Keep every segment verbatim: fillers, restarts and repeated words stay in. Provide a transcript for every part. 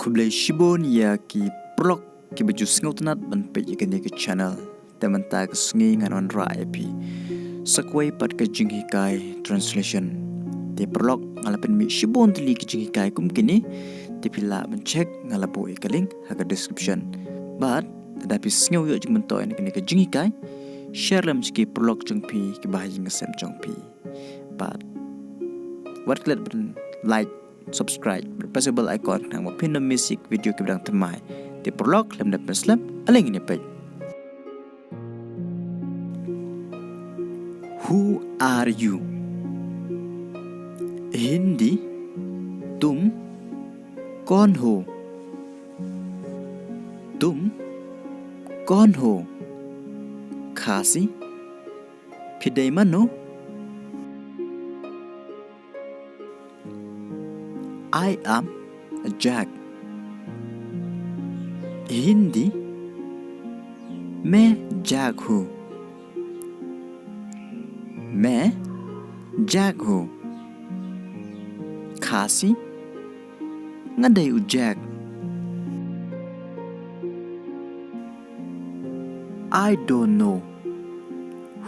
Khublei shibun ïa ki paralok kiba ju sngewtynnat ban peit ïa kane ka channel. Te mynta ka sngi ngan wanrah ïa phi sa kawei pat ka jinghikai translation. Te paralok, nga la pynmih shibun tylli ki jinghikai kum kine. Te phi lah ban check, nga la buh ïa ka link ha ka description. Bad lada phi sngew ïoh jingmyntoi na kane ka jinghikai, share lem sha ki paralok jong phi kiba ha ïing ha sem jong phi. Bad wat klet ban like, subscribe bad press the bell icon khnang ba phin ym miss ïa ki video kiba dang thymmai. Te paralok, khlem da pynslem, ale ngin ïa peit. Who are you? Hindi, तुम कौन हो? तुम कौन हो? Khasi, phi dei mano? I am a jack. Hindi, मैं जैक हूँ। मैं जैक हूँ। Khasi, nga dei u jack. I don't know.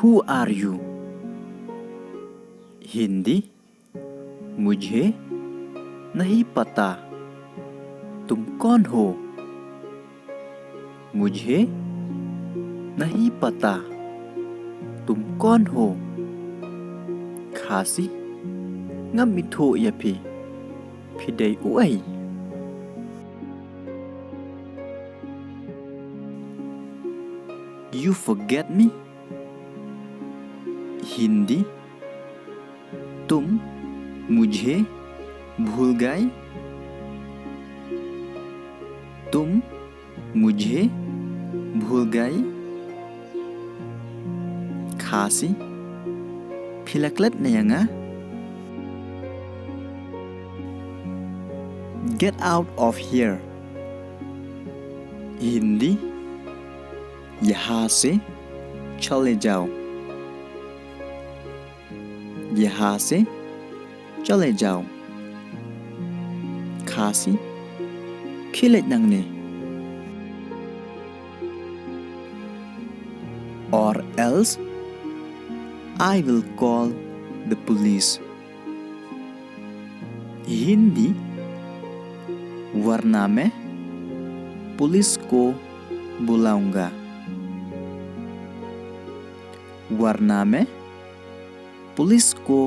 Who are you? Hindi, मुझे नहीं पता। तुम कौन हो? मुझे नहीं पता। तुम कौन हो? Khasi, ngam ithuh ïa phi. Phi dei uei? You forget me? Hindi, तुम मुझे भूल गए? तुम मुझे भूल गए? Khasi, phi la klet na ïa nga? Get out of here. Hindi, यहाँ से चले जाओ। यहाँ से चले जाओ। Khasi, phi leit nangne. Or else I will call the police. Hindi, वरना मैं पुलिस को बुलाऊंगा। वरना मैं पुलिस को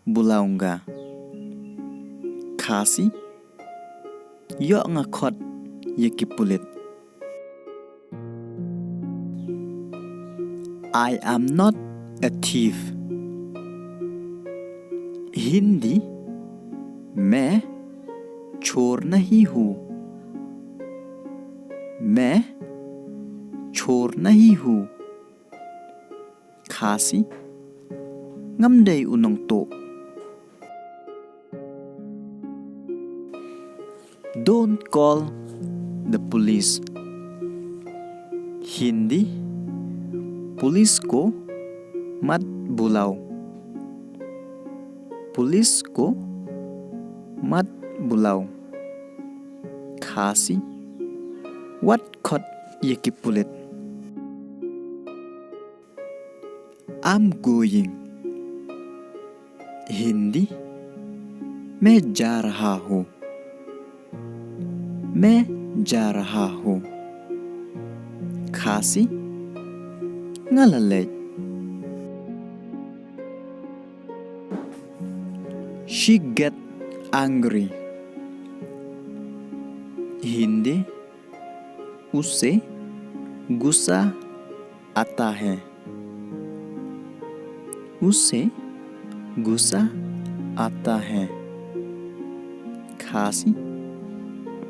बुलाऊंगा। Khasi, ïoh nga khot ïa ki pulit. I am not a thief. Hindi, मैं चोर नहीं हूँ। मैं चोर नहीं हूँ। Khasi, ngam dei u nongtuh. Don't call the police. Hindi, पुलिस को मत बुलाओ। पुलिस को मत बुलाओ। Khasi, wat khot ïa ki pulit. I'm going. Hindi, मैं जा रहा हूँ। मैं जा रहा हूँ। Khasi, nga la leit. She get angry. Hindi, उसे गुस्सा आता है। उसे गुस्सा आता है। Khasi,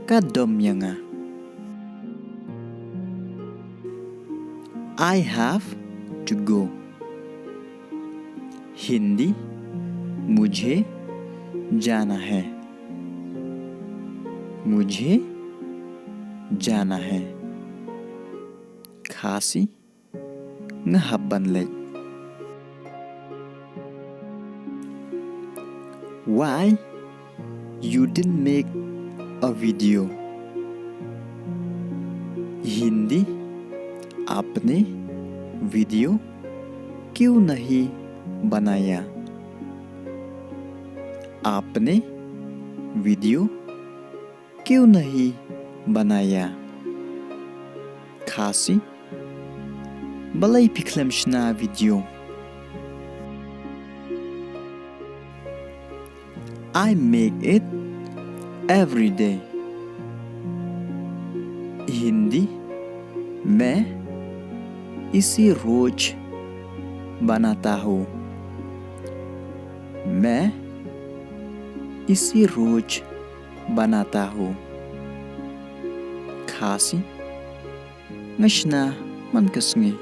ka dom ïa nga. I have to go. Hindi, मुझे जाना है। मुझे जाना है। Khasi, nga hap ban leit. Why you didn't make a video. Hindi, आपने वीडियो क्यों नहीं बनाया? आपने वीडियो क्यों नहीं बनाया? Khasi, balei phi khlem shna video? I make it every day. Hindi, मैं इसे रोज बनाता हूँ। मैं इसे रोज बनाता हूँ। Khasi, nga shna man ka sngi.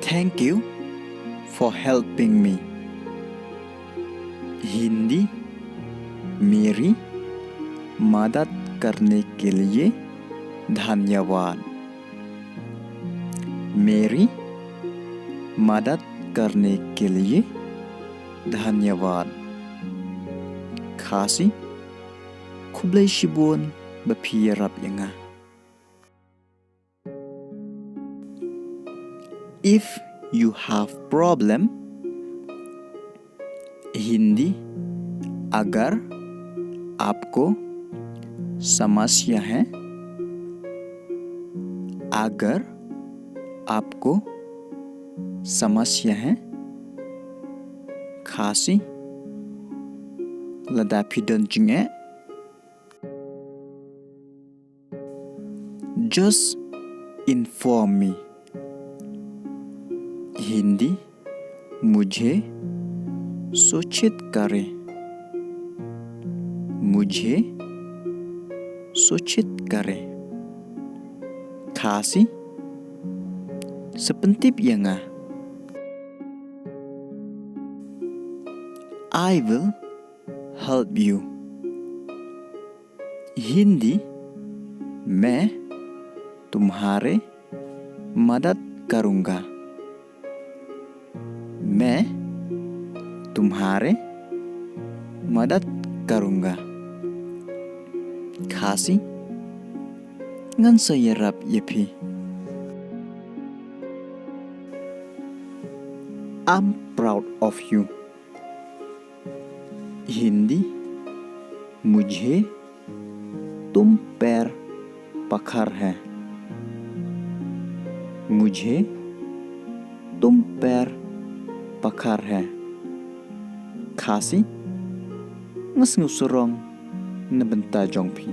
Thank you for helping me. Hindi, मेरी मदद करने के लिए धन्यवाद। मेरी मदद करने के लिए धन्यवाद। Khasi, khublei shibun ba phi ïarap ïa nga. If you have problem, Hindi, अगर आपको समस्या है, अगर आपको समस्या है, Khasi, lada phi don jingeh, just inform me. Hindi, मुझे सूचित करें। मुझे सूचित करें। Khasi, sa pyntip ïa nga. I will help you. Hindi, मैं तुम्हारे मदद करूँगा। मैं तुम्हारे मदद करूँगा। Khasi, ngan sa ïarap ïa phi. I'm proud of you. Hindi, मुझे तुम पर फख्र है। मुझे तुम पर फख्र है। Khasi, nga sngewsarong na bynta jong phi.